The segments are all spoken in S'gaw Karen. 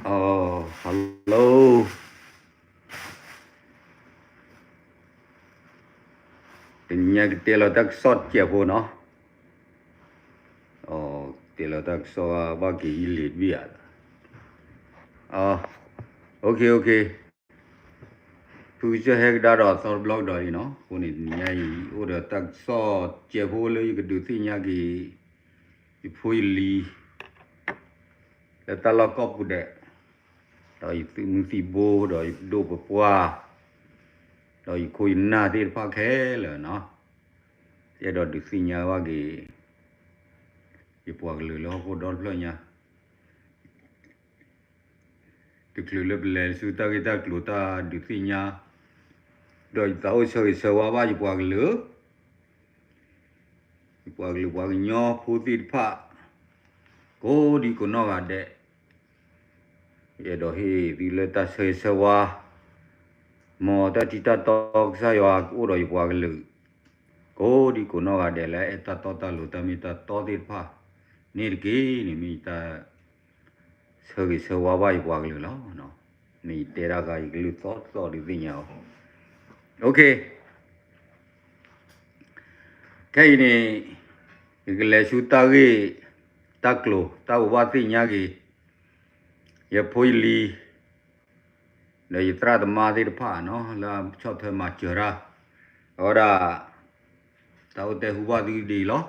Hello, တနံၤညါကတဲလီၤတၢ်ကစီၣ်တစဲးဖိနီၤ. တဲလီၤတၢ်ကစီၣ်ဘၣ်က့ၤယလံာ်တဘ့ၣ်ဧါ. OK, OK, ဖုကစၢၢ်ဟဲကဒါဒီးသီတဘျီကဒီးလံနီၤ. အဃိန့ၣ် တနံၤညါအံၤ အိၣ်ဒီးတၢ်ကစီၣ်တစဲးဖိလၢယကဒုးသ့ၣ်ညါက့ၤ ယဖိယလံၤ လၢတၢ်လီၢ်ကိးပူၤဒဲး, ဒီးယသုးမုၢ်သံၣ်ဘိ ဒီးယပဒိၣ်ပပှၢ်, ဒီးယခိၣ်ယနၢ်သ့ၣ်တဖၣ်ခဲလၢာ်နီၤ. ယအဲၣ်ဒိးဒုးသ့ၣ်ညါဘၣ်က့ၤ ယပှၤကလုာ်လၢဟီၣ်ခိၣ်ဒီတဖျၢၣ်ညါ တချုးလၢပလဲၤဆူတၢ်ဂ့ၢ်တၢ်ကျိၤတၢ်ဒုးသ့ၣ်ညါ, ဒီးယသးအိၣ်ဆၢဂ့ၤဆၢဝါဘၣ်ယပှၤကလုာ်, ယပှၤကလုာ်ပှၤကညီဖိသ့ၣ်တဖၣ် ကိးဒံကိးနီၢ်ဂၤဒဲး, ယအဲၣ်ဒိးဟ့ၣ်သုလၢတၢ်ဆၢဂ့ၤဆၢဝါ, မ်တၢ်ထံတၢ်တီကစၢ်ယွၤကအိၣ်ဒီးယပှၤကလုာ် ကိးဒံကိးနီၢ်ဂၤဒဲးလၢအဲၣ်တၢ်တီတၢ်လိၤတၢ်မ့ၢ်တၢ်တီသ့ၣ်တဖၣ်န့ၣ်တက့ၢ်န့ၣ် မ့ၢ်ယတၢ်ဆၢဂ့ၤဆၢဝါဘၣ်ယပှၤကလုာ်လီၤ. မ့ၢ်ယတဲဒၣ်ဂၤယကလုၢ်သီသီဒုးသ့ၣ်ညါအီၤ. OK, ခဲအံၤန့ၣ် ယကလဲၤဆူတၢ်ဂ့ၢ်တၢ်ကျိၤ တၢ်ဘိးဘၣ်သ့ၣ်ညါက့ၤ ယဖိယလံၤ ဒီးယသရၣ်သမါသ့ၣ်တဖၣ်နီၤ လၢဆီၣ်ထွဲမၤစၢၤတၢ်, အဝဲဒၣ် တၢ်အိၣ်တဲဟူဘၣ်သုဒ်အံၤလီၤ.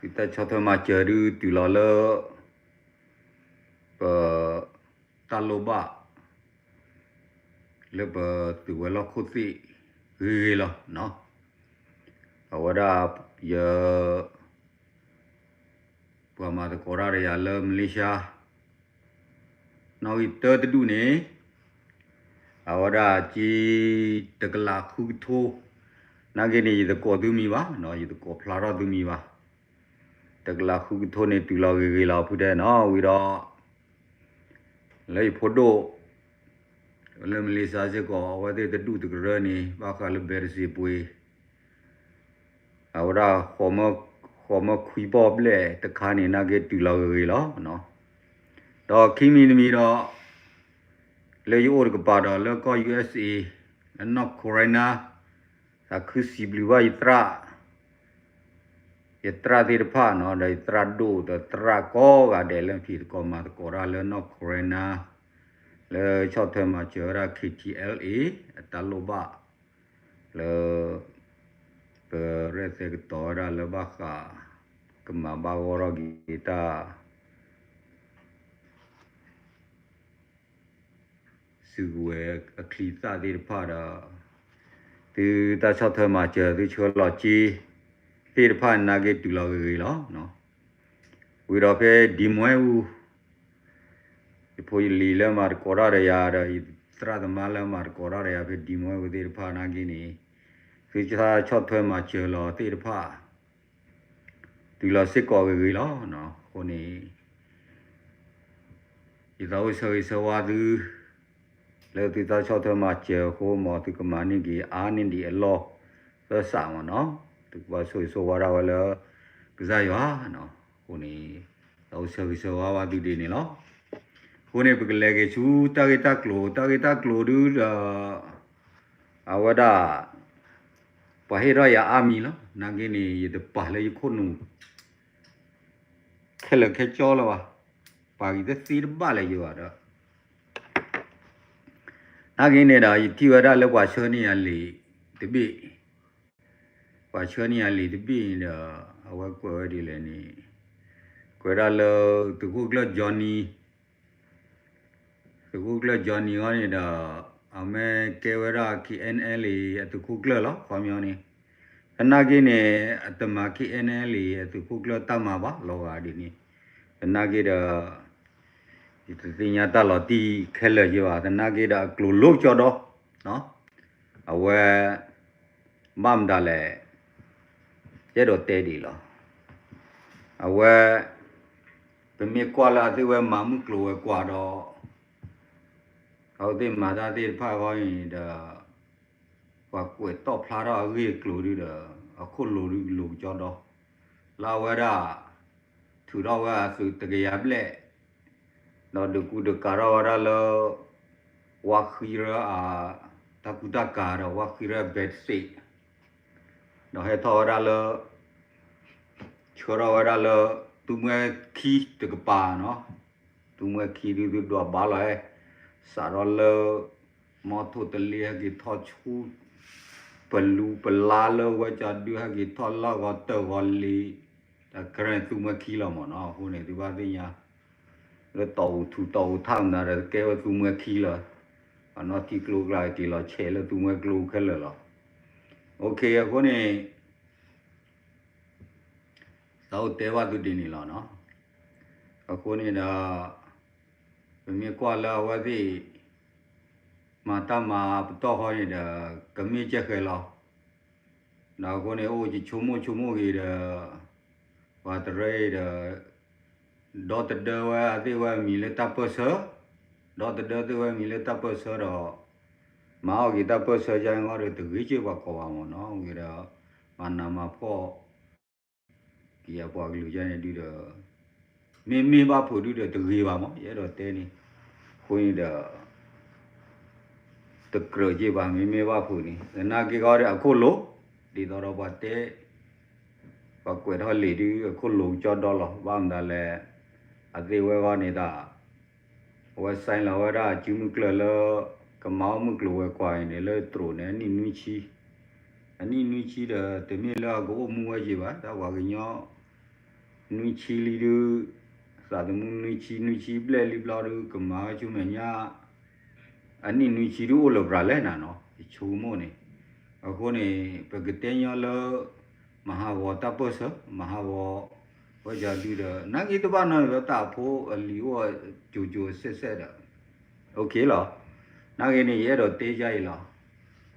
သုတၢ်ဆီၣ်ထွဲမၤစၢၤဒုးတုၤလီၤလၢ ပ တၢ်လိၣ်ဘၣ် လၢပသုးဝဲၤလီၢ်ခိၣ်သ့ၣ်ဂ့ၤဂ့ၤလီၤ. အဝဲဒၣ်ယ ပှၤမၤသကိးတၢ်ဒီးယၤလၢ Malaysia နီၣ်ဂံၢ်တၢတဒူၣ်န့ၣ် အဝဲဒၣ်က့ တကလးဃုကထိ နာ်က့န့ၣ် ယတကိးသုမံၤဘၣ်, ယတကိးဖျါထီၣ်သုမံၤဘၣ်. တကလးဃုကထိန့ၣ် တုၤလီၤဂ့ၤဂ့ၤလီၤ ဖုတဲနီၤ, ဝံၤဒီး လၢယဖိဒိၣ် လၢ Malaysia စ့ၢ်ကီး အဝဲသ့ၣ်တဒူၣ်တကရၢန့ၣ် ဘၣ်ဃးလၢ ဘဲတစ့ၤပှ့ၤ အဝဲဒၣ် ဃိးမၢခွံပီၣ်ဘျဲၣ်တခါန့ၣ် နာ်က့တုၤလီၤဂ့ၤဂ့ၤလီၤ. ဒီးခံမံၤတမံၤဒီး လၢယအိၣ်တကပၤဒီးလၢကီၢ် USA လၢ North Carolina သးခုစံးဘျုးဘၣ်ယသရၣ် ယသရၣ်သ့ၣ်တဖၣ်နီၤ ဒီးယသရၣ်ဒိၣ်ဒီးသရၣ်ကိးဂၤဒဲးလၢဖံးသကိးမၤသကိးတၢ်လၢ North Carolina လၢဆီၣ်ထွဲမၤစၢၤဝဲဒၣ် KTLA အတၢ်လိၣ်ဘၣ် လၢ ပရဲၣ်သဲကတီၤဝဲဒၣ်လၢဘၣ်ဃး ကမၤဘၣ်ဂီၢ်ထီၣ်က့ၤတၢ် စုကဝဲၤအချံအသၣ်သ့ၣ်တဖၣ်ဒီး သုတၢ်ဆီၣ်ထွဲမၤစၢၤ သုဆှၢလီၤစ့သ့ၣ်တဖၣ် နာ်က့တုၤလီၤဂ့ၤဂ့ၤလီၤ. ဝံၤဒီးဖဲဒံမွဲအူ ယဖိယလံၤလၢမၤသကိးတၢ်ဒီးယၤဒီး ယသရၣ်သမါလၢမၤသကိးတၢ်ဒီးယၤ ဖဲဒံမွဲအူသ့ၣ်တဖၣ်နာ်က့န့ၣ် သုတၢ်ဆီၣ်ထွဲမၤစၢၤလီၤသ့ၣ်တဖၣ် တုၤလီၤစ့ၢ်ကီးဂ့ၤဂ့ၤလီၤ. အဃိန့ၣ် ယသးအိၣ်ဆၢဂ့ၤဆၢဝါသု လၢသုတၢ်ဆီၣ်ထွဲမၤစၢၤအဃိ မ်သုကမၤန့ၢ်က့ၤအါန့ၢ်ဒံးအလီၢ်သၢစးမ့ၢ်နီၤ, သုကဘၣ်ဆိၣ်ဂ့ၤဆိၣ်ဝါဒၣ်ဝဲလၢ ကစၢ်ယွၤနီၤ. အဃိန့ၣ် သးအိၣ်ဆၢဂ့ၤဆၢဝါဘၣ်သုဒ်န့ၣ်လီၤ. အဃိန့ၣ် ပကလဲၤက့ၤဆူတၢ်ဂ့ၢ်တၢ်ကျိၤ, တၢ်ဂ့ၢ်တၢ်ကျိၤဒုဒီး အဝဲဒၣ် ပှၤဟ့ၣ်ထီၣ်ယၤအါမံၤလီၤ. နာ်က့န့ၣ် ယတပာ်လၢယခိၣ်နူာ် ခဲလၢာ်ခဲဆ့လၢၤဘၣ်, ပာ်က့ၤတသ့တဘၣ်လၢၤယၤဘၣ်ဒီး နာ်က့န့ၣ်ဒီး ယထံၣ်ဝဲဒၣ်လၢပှၤဆှၢန့ၢ်ယၤလံာ်တဘ့ၣ်, ပှၤဆှၢန့ၢ်ယၤလံာ်တဘ့ၣ်န့ၣ်ဒီး အဝဲကွဲးဝဲဒ်လဲၣ်န့ၣ်, ကွဲးဒၣ်လၢ သုးခိၣ်ကျၢၢ် Johnny သုးခိၣ်ကျၢၢ် Johnny အီၤန့ၣ်ဒီး အမ့ၢ်ကဲဝဲဒၣ် KNLA အသုးခိၣ်ကျၢၢ်လီၤ. ခီပညီန့ၣ် သနာ်က့န့ၣ် အတမၤ KNLA အသုးခိၣ်ကျၢၢ်တၢ်မၤဘၣ်လီၤဂာ်ဒ်န့ၣ်, သနာ်က့ဒီး ယတသ့ၣ်ညါတၢ်လီၤတံၢ်ခဲလၢာ်ယဲဘၣ်. သနာ်က့ဒီးအကျိၤလိာ်ကၠီဒီး အဝဲ ဘၣ်မတၤလဲၣ်, ယအဲၣ်ဒိးတဲဒ်အံၤလီၤ. အဝဲ ပမ့ၢ်ကွၢ်လၢအသ့ၣ်ဝဲမၤမုၢ်ကျိၤဝဲၤကွာ်ဒီး အဝဲသ့ၣ်မၤတၢ်သ့ၣ်တဖၣ်အဂီၢ်န့ၣ်ဒီး ပှၤကွဲးတီၣ်ဖျါထီၣ်အဂ့ၢ်အကျိၤဒုဒီး အခိၣ်လိၤဒုလိၤကၠီဒီး လၢအဝဲဒၣ် ထုးထီၣ်ဝဲအသုးတကယၤဘျဲၣ် ဒီးဒုးကူဒုးကၤထီၣ်ဝဲဒၣ်လၢ ဝါဃံရၢအ တၢ်ကူတၢ်ကၤဒီး ဝါဃံရၢ ဘဲးစ့း ဒီးဟဲထီၣ်ဝဲဒၣ်လၢ ဆှၢထီၣ်ဝဲဒၣ်လၢ သူမှဲခံတကပၤနီၤ, သူမှဲခံဒုး သူဒွးဘါလီၤဟဲ စးထီၣ်လၢ မီထိၣ်တလ့ၢ်ဟဲက့ၤထီၣ်ဆူ ပလူပလါလၢဝဲကၠီဒုး ဟဲက့ၤထီၣ်လၢဂီၤတၢၢ်ဂီၤလံၤ တၢ်ကရၢၢ်န့ၣ် သူမှဲခံလီၤမ့ၢ်နီၤ. အဃိန့ၣ် သုဘၣ်သ့ၣ်ညါ လၢတီၢ်အူထူတီၢ်အူထၣ်မနုၤဒီး ကဲဝဲသူမှဲခံလီၤ. ပှၤနီၢ်ထံကျိကျါက့ၤလီၤဆဲးလၢသူမှဲကျိခဲလၢာ်လီၤ. အဃိန့ၣ် သးအိၣ်တဲဘၣ်သုဒ်န့ၣ်လီၤနီၤ. အဃိန့ၣ်ဒီး ပမ့ၢ်ကွၢ်လၢအဝဲသ့ၣ် မၤတၢ်မၤပတီၢ်ဃီန့ၣ်ဒီး ကမ့ၢ်ကဲဃဲၤလီၤ. ဒီးအဃိန့ၣ် အိၣ်ယဆိကမိၣ်ဆိကမိၣ်ဂ့ၤဒီး ပှၤတရၢအံၤဒီး ဒီသဒၢဝဲအသ့ၣ်ဝဲအမံၤလၢတၢ်ပၢၢ်ဆၢ, ဒီသဒၢသ့ၣ်ဝဲအမံၤလၢတၢ်ပၢၢ်ဆၢဒီး မၤအီၣ်က့ၤတၢ်ပၢၢ်ဆၢယါအဂီၢ်ဒီး တဂ့ၤက့ၤပှၤကိးဘၣ်မ့ၢ်နီၤ. ဂ့ၤဒီး မၤနးမၤဖှီၣ် က့ၤအပှၤကလုာ်ယါန့ၣ်ဒုဒီး မ့မ့ၢ်ဘၣ်ဖုးဒုဒီးတဂ့ၤဘၣ်မ့ၢ် ယအဲၣ်ဒိးတဲန့ၣ်. အဃိန့ၣ်ဒီး တကြၢးက့ၤဘၣ် မ့မ့ၢ်ဘၣ်ဖုးန့ၣ် သနာ်က့ဂီၢ်ဒီးအခိၣ်လိၤ ဒ်သိးဒီးပှၤတဲ ပှၤကွဲးထီၣ်လံာ်ဒု အခိၣ်လိၤကၠီဒီလီၤ. ဘၣ်မနုၤလဲၣ် အသ့ၣ်ဝဲဂီၢ်န့ၣ်တၢ် အဝဲ sign လီၤဝဲဒၣ်စုမုၢ်ကျၢၢ်လၢ ကမၤအီၣ်မုၢ်ကျိၤဝဲၤကွာ်အံၤန့ၣ် လၢတြိာ်န့ၣ် အနံၣ်နွံဆံ, အနံၣ်နွံဆံဒီး တမ့ၢ်လၢအကအိၣ်မူဝဲက့ၤဘၣ် တၢ်ပှၤကညီ နွံဆံလံဒု သးသမူနွံဆံ နွံဆံဘျဲၣ်လံဘျီဒု ကမၤဝဲဆူမဲာ်ညါ အနံၣ်နွံဆံဒုအိၣ်လၢပရၤလဲၣ်နၤနီၤ ယဆိကမိၣ်န့ၣ်. အဃိန့ၣ် ပကတဲညီလၢ မဟါဂီၤတၢ်ပၢၢ်ဆၢ မဟါဂီၤ ဝဲကၠီဒုဒီး နာ်က့တဘၣ်နီတမံၤ တၢ်အဖိအလံၤအိၣ်ကၠိကၠိစဲးစဲးဒီး OK လီၤ. နာ်က့န့ၣ် ယအဲၣ်ဒိးတဲယါ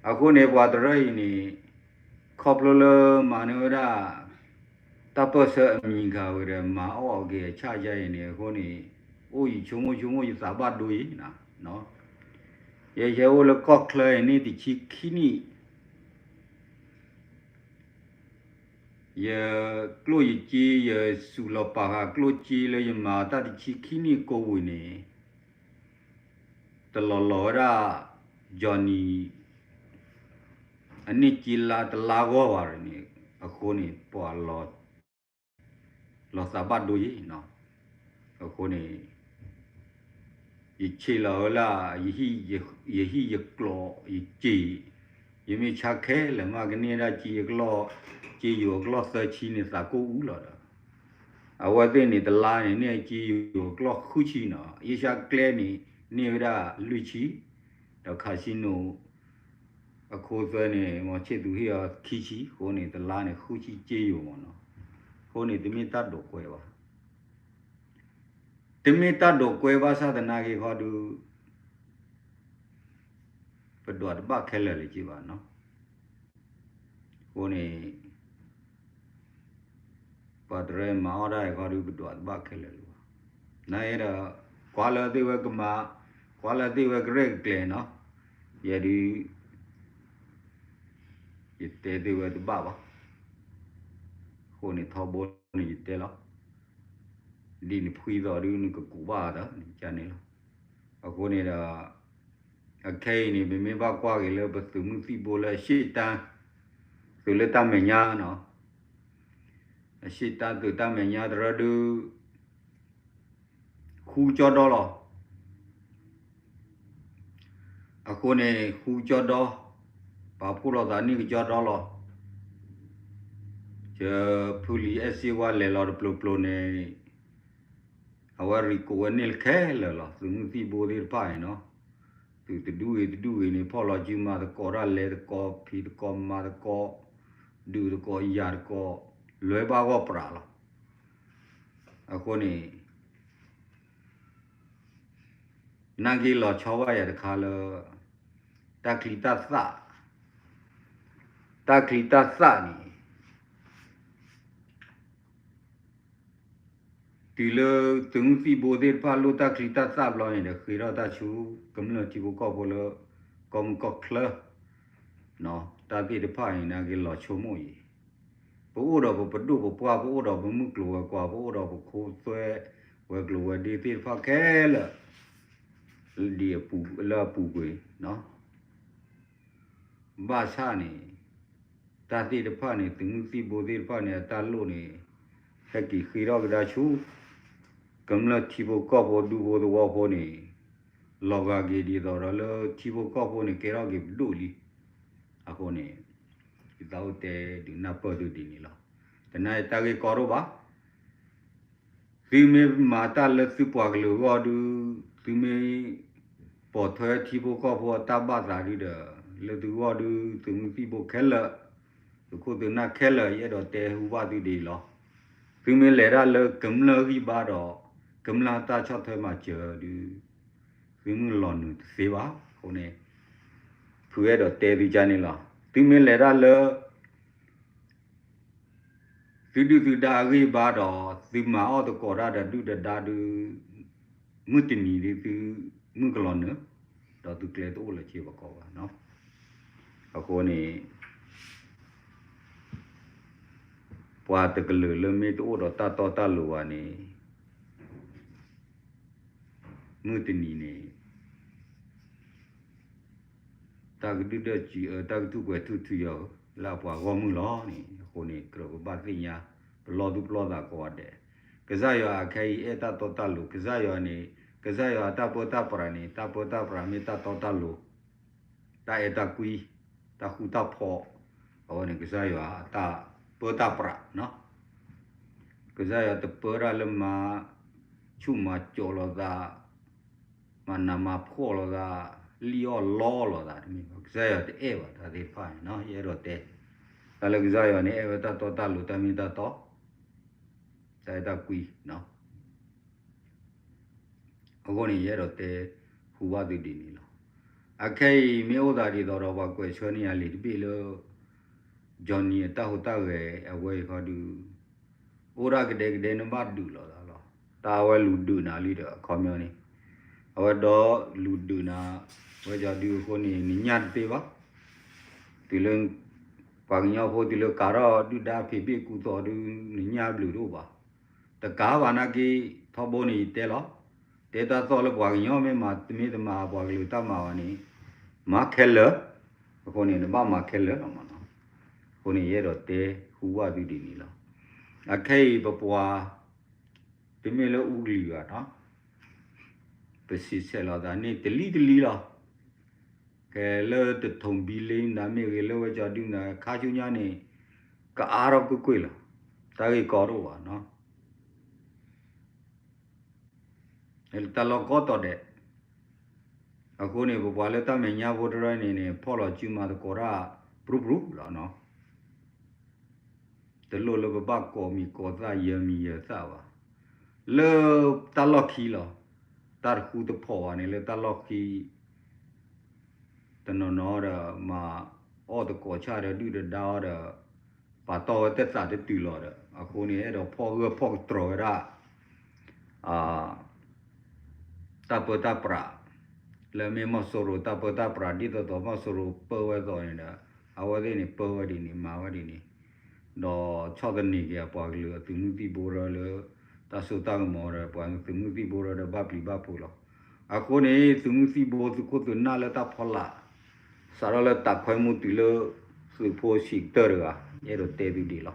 အံၤလီၤ. အဃိန့ၣ် ပှၤတရၢအံၤန့ၣ် ခီဖျိလၢမၤန့ၢ်ဝဲဒၣ် တၢ်ပၢၢ်ဆၢအမံၤခးဝဲဒီး မၤအီၣ်အက့ၤအဆၣ်ယါအံၤန့ၣ် အဃိန့ၣ် အိၣ်ယဆိကမိၣ်ဆိကမိၣ်ယသးဘၣ်ဒိအံၤ ယဟဲအိၣ်လၢကီၢ်ချၢအံၤန့ၣ်တဆံခံနံၣ် ယကျိၣ်ယစ့ ယစူးလီၤပာ်ဃာ်ကျိၣ်စ့လၢယမၤတၢ်တဆံခံနံၣ် ကိးဝံၤန့ၣ် တလီၤလီၤဝဲဒၣ် Johnny အနံၣ်က့လါတလါဂီၢ်ဘၣ်န့ၣ် အဃိန့ၣ် ပှၤလီၤသးဘၣ်ဒိယံၤနီၤ. အဃိန့ၣ် ယဆ့လီၤဝဲလၢ ယဟံၣ်ယကျိး ယစ့, ယမ့ၢ်ဆါခဲလၢာ်မး ကန့ၢ်ဒၣ်စ့အကျိး, စ့ယိၤအကျိးသၢဆံန့ၣ် သးကိၢ်အူလီၤဒီး အဝဲသ့ၣ်န့ၣ် တလါန့ၣ် န့ၢ်စ့ယိၤအကျိးဃုဆံနီၤ. အ့ရှါကျဲန့ၣ် န့ၢ်ဝဲဒၣ်လွံၢ်ဆံ, ဒီး casino အခိသွဲန့ၣ် မ့ၢ်ဆ့ၣ်သူးဟ့ၣ်အီၤခံဆံ, အဃိန့ၣ် တလါန့ၣ် ဃုဆံစ့ယိၤမ့ၢ်နီၤ. အဃိန့ၣ် တမ့ၢ်တၢ်ဒိးကွဲဘၣ်. တမ့ၢ်တၢ်ဒိးကွဲဘၣ်ဆၣ်သနာ်က့ခီဒု ပဒွးတဘၣ်ခဲလၢာ်လၢၤက့ဘၣ်နီၤ. အဃိန့ၣ် ပှၤတရၢမၤအီၣ်ဒၣ်အံၤခီဒု ပဒွးတဘၣ်ခဲလၢာ်လၢၤဘၣ်. နာ်အံၤဒီး ကွၢ်လၢသ့ၣ်ဝဲကမၤ, ကွၢ်လၢသ့ၣ်ဝဲကရဲၣ်ကကျဲၤနီၤ. ယဲဒု ယတဲသ့ၣ်ဝဲတဘၣ်ဘၣ်. အဃိန့ၣ် ထီဘိန့ၣ်ယတဲလီၤ. ဒ်နဖှံသးဒု နကကူးဘၣ်ဒီး နကန့ၣ်လီၤ. အဃိန့ၣ်ဒီး အခဲအံၤန့ၣ် ပမ့ၢ်ဘၣ်ကွၢ်က့ၤလၢပသုးမုၢ်သံၣ်ဘိလၢအရှေ့တန်း သုးလၢတၢ်မဲာ်ညါနီၤ, အရှေ့တန်းသုးတၢ်မဲာ်ညါတရၢဒု ဃူကၠီဒီလီၤ. အဃိန့ၣ် ဃူကၠီဒီ, ပာ်ဖှိၣ်လိာ်သးန့ၢ်ကၠီဒီလီၤ. ယဖုလံၤအဲၣ်စ့ဝါလဲၤလီၤတပျိၤပျိၤန့ၣ် အဝဲရံကိးဝဲန့ၢ်ခဲလၢာ်လီၤ. သုးမုၢ်သံၣ်ဘိသ့ၣ်တဖၣ်န့ၣ်နီၤ, သုးတဒူၣ်ဂ့ၤတဒူၣ်ဂ့ၤန့ၣ် ဖီၣ်လီၤစုမၤသကိးတၢ် လဲၤသကိး ဖံးသကိး မၤသကိး ဒုးသကိး ယၤသကိး လဲၤဘၣ်ဂီၢ်ပြးလီၤ. အဃိန့ၣ် နာ်က့လီၤဆီဘၣ်ယၤတခါလၢ တၢ်ချံတၢ်သၣ်, တၢ်ချံတၢ်သၣ်န့ၣ် တုၤလၢသုးမုၢ်သံၣ်ဘိသ့ၣ်တဖၣ်လိၣ်တၢ်ချံတၢ်သၣ်ဘျီန့ၣ်ဒီး ဃ့ထီၣ်တၢ်ဆူကမျၢၢ်ထံဖိကီၢ်ဖိလၢ ကီၢ်မုၢ်ကီၢ်ချၢ တၢ်သ့ၣ်တဖၣ်န့ၣ် နာ်က့လီၤဆိကမိၣ်အံၤ, ပအိၣ်ဒီးပပဒိၣ်ပပှၢ် ပအိၣ်ဒီးပမုၢ်ကျိၤဝဲၤကွာ် ပအိၣ်ဒီးပခိသွဲ ဝဲၤကျိၤဝဲၤဒ့သ့ၣ်တဖၣ်ခဲလၢာ် ဒ်အပူၤလၢအပူၤကွံာ် ဘၣ်ဆၣ်န့ၣ် တၢ်သ့ၣ်တဖၣ်န့ၣ် သုးမုၢ်သံၣ်ဘိသ့ၣ်တဖၣ်န့ၣ် အတၢ်လိၣ်န့ၣ် ဟဲက့ၤဃ့ထီၣ်ကဒါဆူ ကမျၢၢ်ထံဖိကီၢ်ဖိဒူဖိသဝီဖိန့ၣ် လီၤဂာ်က့ၤဒ်သိးဒီးလၢထံဖိကီၢ်ဖိန့ၣ် ကဲထီၣ်က့ၤပဒိၣ်လံ. အဃိန့ၣ် ယသးအိၣ်တဲဒုးနၢ်ပၢၢ်သုဒ်န့ၣ်လီၤ. တနာ်အံၤတၢ်ဂ့ၢ်ကီဒိၣ်ဘၣ် သုမ့ၢ်မၤတၢ်လၢသုပှၤကလုာ်အဂီၢ်ဒုး, သုမ့ၢ်ပိာ်ထွဲထံဖိကီၢ်ဖိအတၢ်ဘၣ်သးဒုးဒီး, လၢသုဂီၢ်ဒုး သုးမုၢ်သံၣ်ဘိခဲလၢာ်, သုးခိၣ်သုးနၢ်ခဲလၢာ် ယအဲၣ်ဒိးတဲဟူဘၣ်သုဒ်အံၤလီၤ. သုမ့ၢ်လဲၤတၢ်လၢကမျၢၢ်ဂံၢ်ဘါဒီး ကမျၢၢ်တၢ်ဆီၣ်ထွဲမၤစၢၤဒုး, သုမုၢ်လီၤနုာ်တသ့ဘၣ်. အဃိန့ၣ် ဖုအဲၣ်ဒိးတဲသုကါန့ၣ်လီၤ. သုမ့ၢ်လဲၤတၢ်လၢ သုဒုၣ်သုဒါအဂံၢ်ဘါဒီး သုမၤအီၣ်သကိးတၢ်ဒီးဒုၣ်ဒီဒါဒုး, မုၢ်တနံၤဒုးသုမုၢ်ကလီၤနုာ်, ဒီးသုကျဲတအိၣ်လၢၤစ့ၢ်ကီးဘၣ်. အဃိန့ၣ် ပှၤတကလုာ်လၢမ့ၢ်တအိၣ်ဒီးတၢ်တီတၢ်လိၤဘၣ်န့ၣ် မုၢ်တနံၤန့ၣ် တၢ်ကဒုၣ်ဒၢစံးအၢ တၢ်ကထူၣ်ကွဲၤထူၣ်ထူယီၤဧၢ လၢအပှၤဂီၢ်မုၢ်လီၤန့ၣ်. အဃိန့ၣ် ကြၢးပဘၣ်သ့ၣ်ညါ ပလီၢ်သူၣ်ပလီၢ်သးကိးဂၤဒဲး, ကစၢ်ယွၤအခဲအံၤအဲၣ်တၢ်တီတၢ်လိၤ, ကစၢ်ယွၤန့ၣ် ကစၢ်ယွၤအတၢ်ပၢတၢ်ပြးန့ၣ် တၢ်ပၢတၢ်ပြးမ့ၢ်တၢ်တီတၢ်လိၤ, တၢ်အဲၣ်တၢ်ကွံ, တၢ်ဃူတၢ်ဖိး, အဝဲန့ၣ် ကစၢ်ယွၤအတၢ်ပၢတၢ်ပြး, ကစၢ်ယွၤတပၢတၢ်လၢမၤဆူၣ်မၤစိးလိာ်သး, မၤနးမၤဖှီၣ်လိာ်သး, လံၣ်အီၣ်လီလိာ်သးတမ့ၢ်ဘၣ်. ကစၢ်ယွၤတအဲၣ်ဘၣ်တၢ်သ့ၣ်တဖၣ်န့ၣ် ယအဲၣ်ဒိးတဲ, တၢ်လၢကစၢ်ယွၤန့ၣ် အဲၣ်ဝဲတၢ်တီတၢ်လိၤ တၢ်မ့ၢ်တၢ်တီ, တၢ်အဲၣ်တၢ်ကွံ အဃိန့ၣ် ယအဲၣ်ဒိးတဲဟူဘၣ်သုဒ်န့ၣ်လီၤ. အခဲအံၤမ့ၢ်အိၣ်သးဒ်သိးဒီး ပှၤကွဲးဆှၢန့ၢ်ယၤလံာ်တဘ့ၣ်လၢ Johnny အတၢ်ဟူးတၢ်ဂဲၤအဝဲအံၤခီဒုး, အိၣ်ဒၣ်ကဒဲကဒဲနဘၣ်ဒုးလိာ်သးလီၤ. တၢ်အဝဲလူၤဒုးနၤလံဒီးအခီပညီန့ၣ်, အဝဲဒီးလူၤဒုးနၤ, ဝဲကီဒုးအဃိန့ၣ် နညၣ်တသ့ဘၣ်. တုၤလၢ ပှၤကညီဖိတုၤလၢကးထီၣ်ဒုၣ်ဒါဖံးဘ့ၣ်ကူသိးဒုး နညၣ်ဘျုးတအိၣ်ဘၣ်. တကးဘၣ်နာ်က့ ထီဘိန့ၣ်ယတဲလီၤ, တဲတၢ်သီၣ်လၢပှၤကညီမ့ၢ်မၤတမ့ၢ်တမၤပှၤကလုာ်တၢ်မၤဘၣ်န့ၣ် မၤခဲလၢာ်, အဃိန့ၣ် နဘၣ်မၤခဲလၢာ်လီၤမးနီၤ. အဃိန့ၣ် ယအဲၣ်ဒိးတဲဟူဘၣ်သုဒ်န့ၣ်လီၤ. အခဲအံၤပပှၤ တမ့ၢ်လၢအူကလံၤဘၣ်နီၤ, ပစံးဆဲးလိာ်သးန့ၣ်တလံၤတလံၤလီၤ. ကဲလၢတထိးဘံလ့နၤမ့ၢ်ဂ့ၤ လၢဝဲကီဒုးနၤ ခါဆူညါန့ၣ် ကအါထီၣ်ကွ့ၢ်ကွ့ၢ်လီၤ. တၢ်ဂ့ၢ်ကီတအိၣ်ဘၣ်နီၤ. တၢ်လီၢ်ကီတီၤဒဲး, အဃိန့ၣ် ပပှၤလၢတၢ်မဲာ်ညါဖိတရၢန့ၣ်န့ၣ် ဖီၣ်လီၤစုမၤသကိးတၢ်ပြူပြူလီၤနီၤ. တလိၣ်လၢပဘၣ်ကိးမံၤကိးသၣ်ယၢၤမံၤယၢၤသၣ်ဘၣ်. လၢတၢ်လီၢ်ခံလီၤ. တၢ်တဃူတဖိးဘၣ်န့ၣ် လၢတၢ်လီၢ်ခံ တနီၤနီၤဒီး မၤအီၣ်သကိးဆၣ်ဒီးဒုၣ်ဒီးဒါအီၤဒီး ပာ်တီၢ်ဝဲတၢ်သးတတုၤလီၤဒီး အဃိန့ၣ် အဲၣ်ဒိးဖီၣ်ဂၢၢ်ဖီၣ်ကတြီၤဝဲဒၣ် တၢ်ပၢတၢ်ပြး လၢမ့ၢ်မီၢ်စိရိၤတၢ်ပၢတၢ်ပြး ဒ်သိးသိးမီၢ်စိရိၤပၢဝဲသိးန့ၣ်ဒီး အဝဲသ့ၣ်န့ၣ်ပၢဝဲဒ်န့ၣ် မၤဝဲဒ်န့ၣ် ဒီးဆီၣ်သနံးက့ၤအပှၤကလုာ်အသုးမုၢ်သံၣ်ဘိရၢလၢ တၢ်စိတၢ်ကမီၤဒီး ပှၤသုးမုၢ်သံၣ်ဘိရၢဒီးဘၣ်ပျံၤဘၣ်ဖုးလီၤ. အဃိန့ၣ် သုးမုၢ်သံၣ်ဘိသုးခိၣ်သုးနၢ်လၢတၢ်ဖီလာ် စးထီၣ်လၢတၢ်ခွဲမူတုၤလၢ သုးဖိဆံးကတၢၢ်တဂၤ ယအဲၣ်ဒိးတဲသုဒ်လီၤ.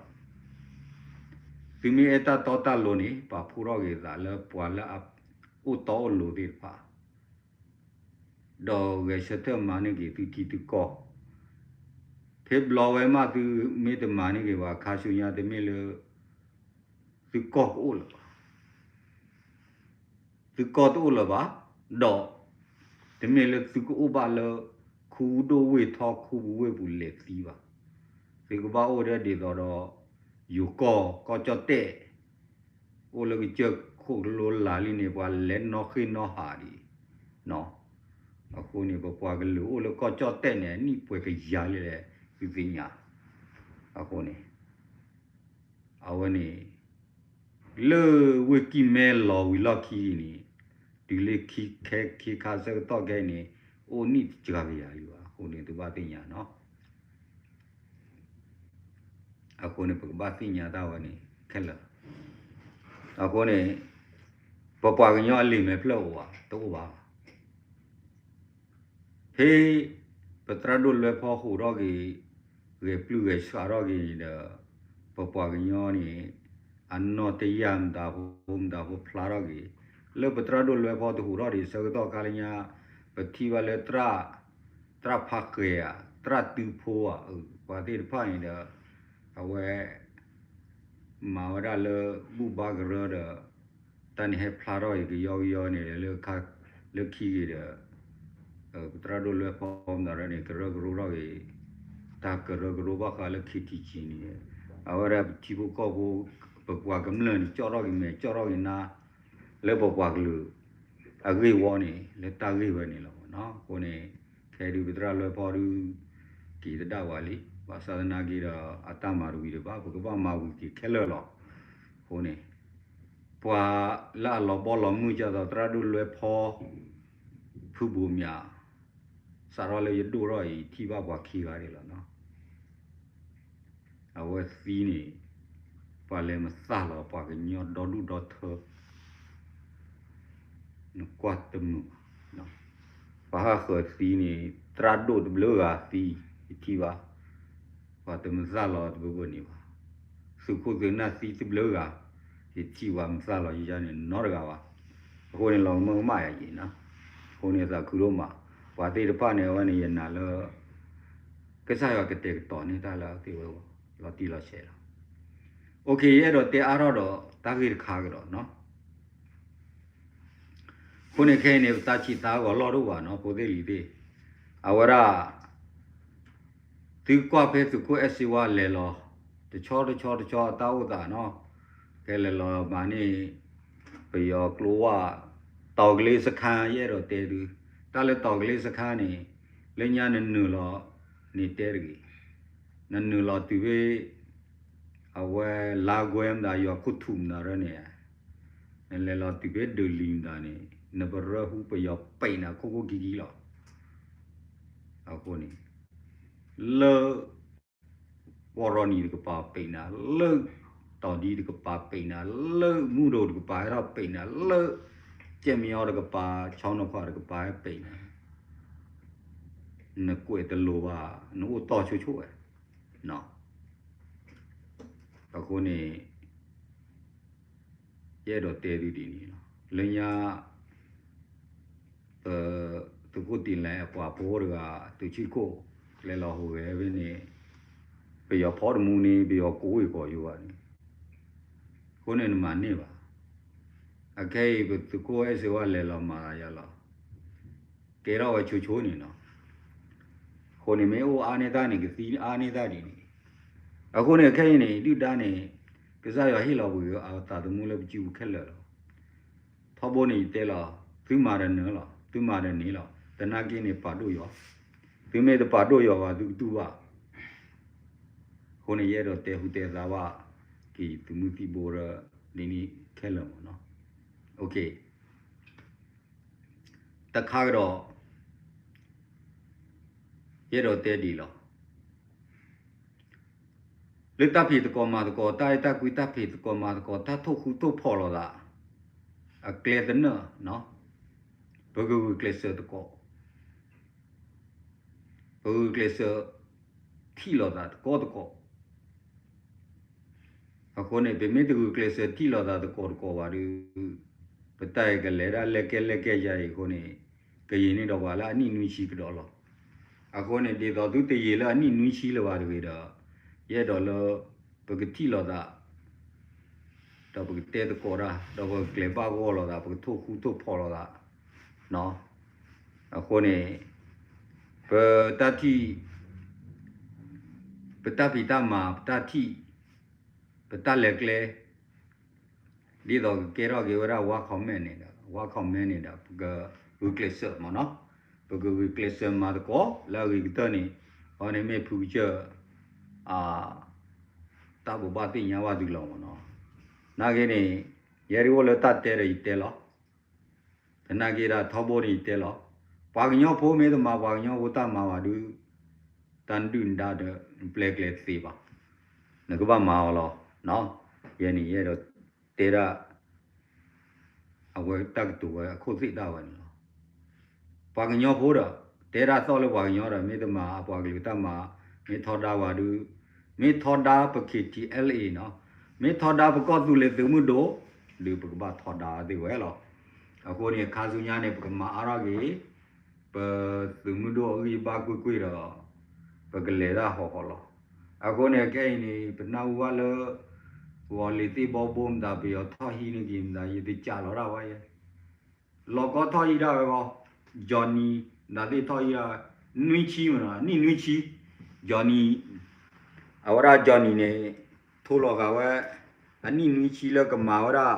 သုမ့ၢ်အဲၣ်တၢ်တီတၢ်လိၤန့ၣ် ပာ်ဖှိၣ်ထီၣ်က့ၤသးလၢပှၤလၢအအိၣ်တီအိၣ်လိၤသ့ၣ်တဖၣ် ဒီးဂဲၤဆၢထၢၣ်မၤန့ၢ်က့ၤသုထံသုကီၢ်, ဖဲဘျီဝဲမးသုမ့ၢ်တမၤန့ၢ်က့ၤဘၣ်ခါဆူညါ တမ့ၢ်လၢ သုကီၢ်ကအိၣ်လၢၤဘၣ်, သုကီၢ်တအိၣ်လၢၤဘၣ်, ဒီး တမ့ၢ်လၢသုကအိၣ်ဘၣ်လၢ ခူဒိၣ်ဝ့ၢ်ထီခူပူၤဝ့ၢ်ပူၤလဲၤသံဘၣ်. သုကဘၣ်အိၣ်ဒၣ်ဒ်သိးဒီး ယိၤကီၢ်ကီၢ်ကၠီၣ်တဲၣ် အိၣ်လၢကစၢၢ်ခိၣ်ကလိလၢ်လံန့ၣ် ပှၤလဲၤနီၣ်ဃ့ၢ်နီၣ်ဟးဒံး, အဃိန့ၣ် ပပှၤကလုာ်အိၣ်လၢကီၢ်ကၠီၣ်တဲၣ်န့ၣ် အနံၣ်ပှဲၤကယၤလံလဲၣ် သုသ့ၣ်ညါ, အဃိန့ၣ် အဝဲန့ၣ် လၢဝ့ၢ်ကံၢ်မဲလီၤဝံၤလီၢ်ခံန့ၣ် တုၤလၢခံခဲခံခါဆၢကတီၢ်ခဲအံၤန့ၣ် အိၣ်နံၣ်တကယၤလံဘၣ်. အဃိန့ၣ် သုဘၣ်သ့ၣ်ညါနီၤ. အဃိန့ၣ် ပကဘၣ်သ့ၣ်ညါတၢ်ဝဲန့ၣ်ခဲလၢာ်. အဃိန့ၣ် ပပှၤကညီအလံာ်မဲာ်ဖျၢၣ်အိၣ်ဧါ, တအိၣ်ဘၣ်. ဖဲ ပသရၣ်ဒိၣ်လွဲဖီဟူးထီၣ်က့ၤ, ဂဲၤပျုၢ်ဂဲၤဆှးထီၣ်က့ၤန့ၣ်ဒီး ပပှၤကညီန့ၣ် အနီၢ်တယၢ်မတၤဖိမတၤဖိဖျါထီၣ်က့ၤ, လၢပသရၣ်ဒိၣ်လွဲဖီတဟူးထီၣ်ဒံးဆၢကတီၢ်ခါလၢညါ, ပထံၣ်ဘၣ်လၢ သရၣ်ဖးဃဲၤဧါ, သရၣ်တုဖိဧါ, ပှၤသ့ၣ်တဖၣ်န့ၣ်ဒီး အဝဲ မၤဝဲဒၣ်လၢဘူၣ်ဘါကရၢဒီး တၢ်န့ၣ်ဟဲဖျါထီၣ်က့ၤကယီကယီန့ၣ်ဒီး လၢခံက့ၤဒီး ပသရၣ်ဒိၣ်လွဲဖီမတၤရၢန့ၣ် ကရၢကရိထီၣ်က့ၤ, တၢ်ကရၢကရိဘၣ်ဃးလၢ ခ့ထံကံန့ၣ်, အဝဲဒၣ်ပထံဖိကီၢ်ဖိ ပပှၤကမျၢၢ်န့ၣ် ကၠီၣ်ထီၣ်က့ၤမဲာ် ကၠီၣ်ထီၣ်က့ၤနါ လၢပပှၤကလုာ်အဂ့ၢ်ဝီန့ၣ် လၢတၢ်ဂ့ၢ်ဝဲန့ၣ်လီၤမ့ၢ်နီၤ. အဃိန့ၣ် ခဲဒုးပသရၣ်လွဲဖီဒုး က့ၤတဒၣ်ဝဲလံ, ဘၣ်ဆၣ်သနာ်က့ဒီး အတၢ်မၤတဝံၤတဘၣ် ပကဘၣ်မၤဝံၤက့ၤခဲလၢာ်လီၤ. အဃိန့ၣ် ပှၤလၢအလီၤဘီလီၤမုၢ်ဒ်သိး သရၣ်ဒိၣ်လွဲဖီ ဖုဘိးမၠး စးထီၣ်လၢယဒိၣ်ထီၣ်အံၤ ယထံၣ်ဘၣ်ပှၤခံဂၤဒၣ်လီၤနီၤ. အဝဲသံန့ၣ် ပှၤလဲၤမၤသၣ်လီၤ ပှၤကညီဒီဒူၣ်ဒီထၢ နကွၢ်တမုာ်ဘၣ်. ပှၤဟးဃၢၤသံန့ၣ် သရၣ်ဒိၣ်တဘျုးဂၤသံ ယထံၣ်ဘၣ်, ပှၤတမၤသၣ်လီၤတဘၢဘၢန့ၣ်ဘၣ်. သုးခိၣ်သုးနၢ်သံတဘျုးဂၤ ယထံၣ်ဘၣ်မၤသၣ်လီၤယၤန့ၣ်နီတဂၤဘၣ်. အဃိန့ၣ် လီၤကမၢကမၣ်ယၤအံၤနီၤ. အဃိန့ၣ် သးခုဒိၣ်မး, ပှၤသ့ၣ်တဖၣ်န့ၣ် အဝဲန့ၣ်ယနာ်လၢ ကစၢ်ယွၤကတဲာ်ကတီၤန့ၢ်တၢ်လၢအသ့ၣ်ဝဲ လီၤတံၢ်လီၤဆဲးလီၤ. အိၣ်ခ့ ယအဲၣ်ဒိးတဲအါထီၣ်ဒီးတၢ်ဂ့ၢ်တခါကဒီးနီၤ. အဃိန့ၣ်ခဲအံၤန့ၣ် ပသးဆံးသးဂီၤလီၢ်တအိၣ်ဘၣ်နီၤ ဖိသ့ၣ်လံၤသ့ၣ်, အဝဲဒၣ် သုကွၢ်ဖဲသုးခိၣ်အဲၣ်စ့ဝါလဲၤလီၤ, တဆီတဆီတဆီအတၢ်အိၣ်သးနီၤ, ကဲလဲၤလီၤမၤန့ၢ် ပယီၤကျိဝၣ် တီၤကလ့စခါ ယအဲၣ်ဒိးတဲသု, တၢ်လၢတီၤကလ့စခါန့ၣ် လၢညါနနုာ်လီၤန့ၣ်တဲတဂ့ၤ, နနုာ်လီၤတုၤဖဲ အဝဲလါကွဲမတၤ ယွၤခိၣ်ထူးမတၤရၢန့ၣ်, နလဲၤလီၤတုၤဖဲဒၢးလံၤမတၤန့ၣ် နပရၢဟူပယီၤပံးနၤခိၣ်ခိၣ်ကံကံလီၤ. အဃိန့ၣ် လၢ ပီၢ်ရီနံၤတကပၤပံးနၤ, လၢ တီၤဒံတကပၤပံးနၤ, လၢမူဒိၣ်တကပၤဟဲထီၣ်ပံးနၤ, လၢ ကဲမံအီတကပၤ ဆီနီၤခွါတကပၤဟဲပံးနၤ, နကွဲးတလိၤဘၣ်, နအိၣ်တီၢ်ဆိဆိဝဲ အဃိန့ၣ် ယအဲၣ်ဒိးတဲသုဒ်န့ၣ်လီၤ. လၢညါ ပ သုးခိၣ်တံၢ်လဲၣ် အပှၤဖိတဂၤ သုးဆံခိၣ် လဲၤလီၤဟူးဂဲၤဖဲန့ၣ် ပယီၤဖီတမူန့ၣ် ပယီၤကိးဝ့ၢ်ကီးယိဘၣ်န့ၣ် အဃိန့ၣ်နမၤန့ၢ်ဘၣ်. အခဲအံၤ ပသုးခိၣ်အဲၣ်စ့ဝါလဲၤလီၤမၤသးယါလီၤ ကဲထီၣ်ဝဲဆိဆိန့ၣ်နီၤ. အဃိန့ၣ်မ့ၢ်အိၣ်အါန့ၢ်တၢ်န့ၣ် ကသံအါန့ၢ်တၢ်ဒ်န့ၣ်. အဃိန့ၣ်ခဲအံၤန့ၣ် ဒုၣ်ဒါန့ၣ် ကစၢ်ယွၤဟ့ၣ်လီၤပှၤအသးသမူလၢပစုပူၤခဲလၢာ်လီၤ. ထီဘိန့ၣ်ယတဲလီၤ သုမၤဒီးနၢၤလီၤ သုမၤဒီးန့ၣ်လီၤ သနာ်က့န့ၣ်ပာ်ဒိၣ်ယွၤ, သုမ့ၢ်တပာ်ဒိၣ်ယွၤဘၣ်သုကတူၢ်ဘၣ်. အဃိန့ၣ် ယအဲၣ်ဒိးတဲဟူတဲသါဘၣ် က့ၤသုးမုၢ်သံၣ်ဘိရၢ ဒ်န့ၣ်ခဲလၢာ်မ့ၢ်နီၤ. တခါကဒီး ယအဲၣ်ဒိးတဲဒ်လီၤ. လၢတၢ်ဖံးသကိးမၤသကိး တၢ်အဲၣ်တၢ်ကွံ တၢ်ဖံးသကိးမၤသကိး တၢ်ထိၣ်ဃူထိၣ်ဖိးလိာ်သး အကျဲသနၢၣ် ပကဂုာ်ကျဲးစၢးသကိး ပဂုာ်ကျဲးစၢးထံၣ်လိာ်သးသကိးသကိး. အဃိန့ၣ် ပမ့ၢ်တဂုာ်ကျဲးစၢးထံၣ်လိာ်သးသကိးသကိးဘၣ်ဒီး ပတၢ်အံၤကလဲၤဒၣ်လဲၣ်ကဲလဲၣ်ကဲယၤအံၤအဃိန့ၣ် ကယံာ်န့ၢ်ဒီးပှၤလၢအနံၣ်နွံဆံကဒီးလီၤ. အဃိန့ၣ် ဒ်သိးသုတယံာ်လၢအနံၣ်နွံဆံလၢၤဘၣ်တဂ့ၤဒီး ယအဲၣ်ဒိးလၢ ပကထံၣ်လိာ်သး ဒီးပကတဲသကိးတၢ် ဒီးပကကျဲၤဘၣ်ဂီၢ်လိာ်သး ပကထိၣ်ဃူထိၣ်ဖိးလိာ်သး အဃိန့ၣ် ပတၢ်ထံၣ် ပတၢ်ဖံးတၢ်မၤ ပတၢ်ထံၣ် ပတၢ်လဲၤကျဲ ဒ်သိးကကဲထီၣ်က့ၤဝဲဒၣ် one command န့ၣ်ဒီး one command န့ၣ်ဒီး ပကဂုာ်ကျဲးစၢးမ့ၢ်နီၤ ပကဂုာ်ကျဲးစၢးမၤသကိးလၢအဂ့ၤကတၢၢ်န့ၣ် အဝဲန့ၣ်မ့ၢ်ဖုကစၢၢ် တၢ်ဘိးဘၣ်သ့ၣ်ညါဘၣ်သုလီၤမ့ၢ်နီၤ. နာ်က့န့ၣ် ယဲဒၣ်အိၣ်လၢတၢ်တဲဒီးယတဲလီၤ. သနာ်က့ဒၣ်ထီဘိန့ၣ်ယတဲလီၤ. ပှၤကညီဖိမ့ၢ်တမၤပှၤကညီဖိတၢ်မၤဘၣ်ဒီး တၢ်နဒုၣ်နဒါဒီး နပျဲကျဲသ့ဘၣ်. နကဘၣ်မၤအီၤလီၤ. ယဲန့ၣ် ယအဲၣ်ဒိးတဲဒၣ် အဝဲတၢ်ကတိၤဝဲအခိၣ်သ့ၣ်ဒၣ်ဝဲန့ၣ်လီၤ. ပှၤကညီဖိဒီး တဲဒၣ်သီၣ်လၢပှၤကညီဒီး မ့ၢ်တမၤအပှၤကလုာ်တၢ်မၤ, မ့ၢ်ထီဒါဝဲဒုး, မ့ၢ်ထီဒါပ K T L A နီၤ, မ့ၢ်ထီဒါပကီၢ်သူလ့ၤသုးမုၢ်ဒိၣ်, ဒုးပကဘၣ်ထီဒါသ့ဝဲလီၤ. အဃိန့ၣ် ခါဆူညါန့ၣ် ပကမၤအါထီၣ်က့ၤ ပသုးမုၢ်ဒိၣ်အဂံၢ်ဘါကွ့ၢ်ကွ့ၢ်ဒီး ပကလဲၤတၢ်ဟီၣ်ဟီၣ်လီၤ. အဃိန့ၣ် ခဲအံၤန့ၣ် ပနၢ်ဟူဘၣ်လၢ ဂီၤလ့ၤသ့ၣ်ဘီဘိမတၤ ပယီၤထီၣ်ဟံးန့ၢ်က့ၤမတၤ ယတကးလီၤဒၣ်ဝဲယဲ လီၤကီထီၣ်ဟံးဒၣ်ဝဲဂီၢ်, Johnny မတၤသ့ၣ်ထီၣ်ဟံးဒၣ်ဝဲ, နွံဆံမနီၤ အနံၣ်နွံဆံ, Johnny, အဝဲဒၣ် Johnny န့ၣ် ထိလီၤဃာ်ဝဲ အနံၣ်နွံဆံလၢကမၤဝဲဒၣ်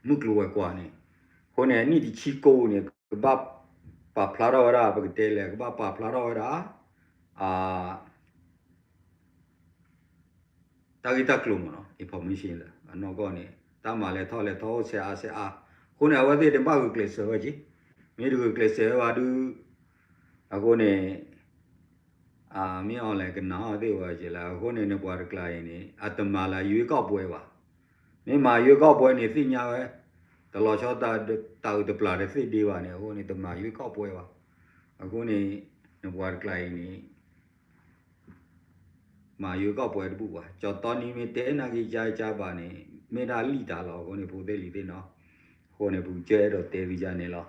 မုၢ်ကျိၤဝဲၤကွာ်န့ၣ်, အဃိန့ၣ် အနံၣ်တဆံကိးန့ၣ် ကဘၣ်ပာ်ဖျါထီၣ်ဝဲဒၣ် ပကတဲလဲၣ် ကဘၣ်ပာ်ဖျါထီၣ်ဝဲဒၣ် တၢ်ဂ့ၢ်တၢ်ကျိၤမ့ၢ်နီၤ information လၢအနီၢ်ကီၢ်န့ၣ် တၢ်မၤလဲၤထီၣ်လဲၤထီအိၣ်ဆဲးအါဆဲးအါ, အဃိန့ၣ် အဝဲသ့ၣ်တဘၣ်ဂုာ်ကျဲးစၢးဝဲက့ၤ, မ့ၢ်တဂုာ်ကျဲးစၢးဝဲဘၣ်ဒုး, အဃိန့ၣ် မ့ၢ်အီၤလဲၣ် ကနၣ်အီၤသ့ၣ်ဝဲက့ၤလၢ အဃိန့ၣ် နပှၤတကျါအံၤန့ၣ် အတမၤလၢ ရွေးကောက်ပွဲ ဘၣ်, မ့ၢ်မၤ ရွေးကောက်ပွဲ န့ၣ် သ့ၣ်ညါဝဲ, တလီၤဆီတၢ်အုးတပျၢ်တသ့ၣ်ဒ့ဘၣ်န့ၣ် အဃိန့ၣ် တမၤ ရွေးကောက်ပွဲ ဘၣ်, အဃိန့ၣ် နပှၤတကျါအံၤန့ၣ် မၤ ရွေးကောက်ပွဲ တဘူၣ်ဘၣ်, ကၠီၤတီနံမ့ၢ်တဲနာ်က့ၤကကဘၣ်န့ၣ် မ့ၢ်ဒၣ်လံၣ်တၢ်လီၤ, အဃိန့ၣ် ဖိသ့ၣ်လံၤသ့ၣ်နီၤ, အဃိန့ၣ် ပကစၢၢ်အဲၣ်ဒိးတဲသုယၤန့ၣ်လီၤ,